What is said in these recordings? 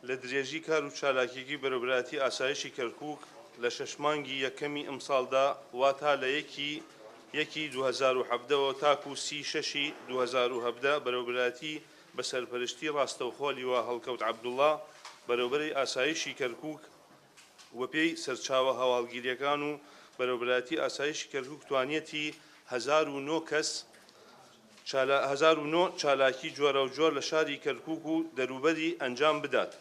لە درێژی کار و چالاکیی بەرێوبەرایەتی ئاسایشی کەرکووک لە شەش مانگی یەکەمی ئەمساڵدا واتا لە یەکی یەکی 2017 وە تاکوو سی شەشی 2017 بەرێوبەرایەتی بە سەرپەرشتی ڕاستەوخۆ لیوا هەڵکەوت عەبدوڵا بەرێوبەری ئاسایشی کەرکووک و بەپێی سەرچاوە هەواڵگیرییەکان و بەرێوبەرایەتی ئاسایشی کەرکووک توانیەتی 1009 کەس 1009 چالاکی جۆراوجۆر لە شاری کەرکووک و دەروبەری ئەنجام بدات.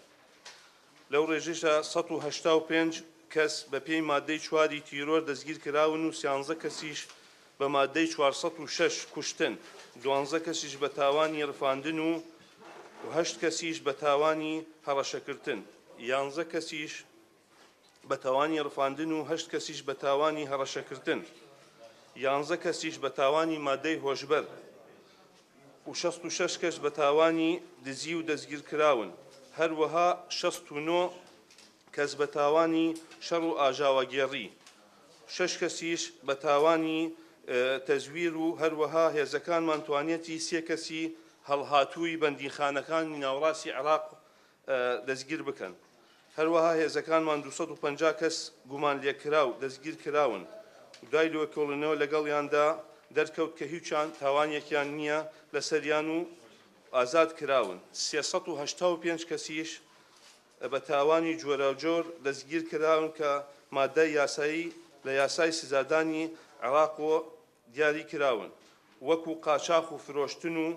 لەو ڕێژەشدا 185 کەس بەپێی ماددەی چواری تیرۆر دەستگیرکراون و سیانزە کەسیش بە ماددەی 406 کوشتن، دوانزە کەسیش بە تاوانی ڕفاندن و هەشت کەسیش بە تاوانی هەڕەشەکردن، یانزە کەسیش بە تاوانی ڕفاندن و هەشت کەسیش بە تاوانی هەڕەشەکردن، یانزە کەسیش بە تاوانی مادەی هۆشبەر و 66 کەس بە تاوانی دزی و دەستگیرکراون، هەروەها 69 کەس بە تاوانی شەڕ و ئاژاوەگێڕی، شەش کەسیش بە تاوانی تەزویر و هەروەها هێزەکانمان توانیەتی سێ کەسی هەڵهاتووی بەندینخانەکانی ناوەڕاستی عێراق دەستگیر بکەن. هەروەها هێزەکانمان 250 کەس گومانلێکراو دەستگیرکراون و دوای لێکۆڵینەوە لەگەڵیاندا دەرکەوت کە هیچیان تاوانێکیان نییە لەسەریان و ئازاد کراون. 385 کەسیش بە تاوانی جۆراوجۆر دەستگیرکراون کە ماددەی یاسایی لە یاسای سزادانی عێراق دیاری کراون، وەکو قاچاخ و فرۆشتن و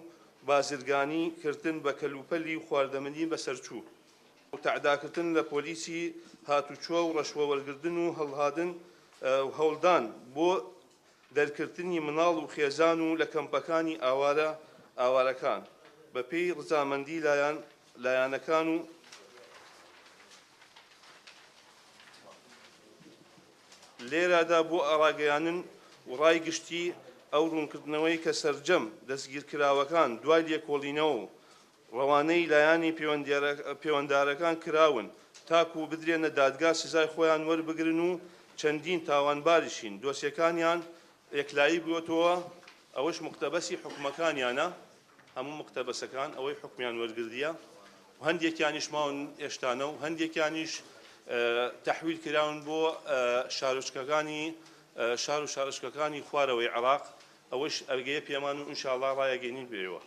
بازرگانی کردن بە کەلوپەلی و خواردەمەنی بەسەرچوو و تەعداکردن لە پۆلیسی هاتوچۆ و ڕەشوە وەرگردن و هەڵهادن و هەوڵدان بۆ دەرکردنی منداڵ و خێزان و لە کەمپەکانی ئاوارە ئاوارەکان بە پێی ڕزامەندی لایەن لایەنەکان و لێرەدا بۆ ڕاگەیانن و ڕای گشتی ئەو ڕوونکردنەوەی کە سەرجەم دەستگیرکراوەکان دوای لێکۆڵینەوە و ڕەوانەی لایەنی پەیوەندارەکان کراون تاکو بدرێنە دادگا سزای خۆیان وەربگرن و چەندین تاوانباریشین دۆسیەکانیان یەکلایی بووەتەوە ئەوەش موقتەبەسی حوکمەکانیانە هەموو موقتەبەسەکان ئەوەی حوکمیان وەرگردیە و هەندێکیانیش ماون ئێشتانە و هەندێکیانیش تەحویل کراون بۆ شارۆچکەکانی شار و شارۆچکەکانی خوارەوەی عێراق ئەوەش ئەرگەیە پێمان و ئینشاڵڵا ڕایەگەینین پێیەوە.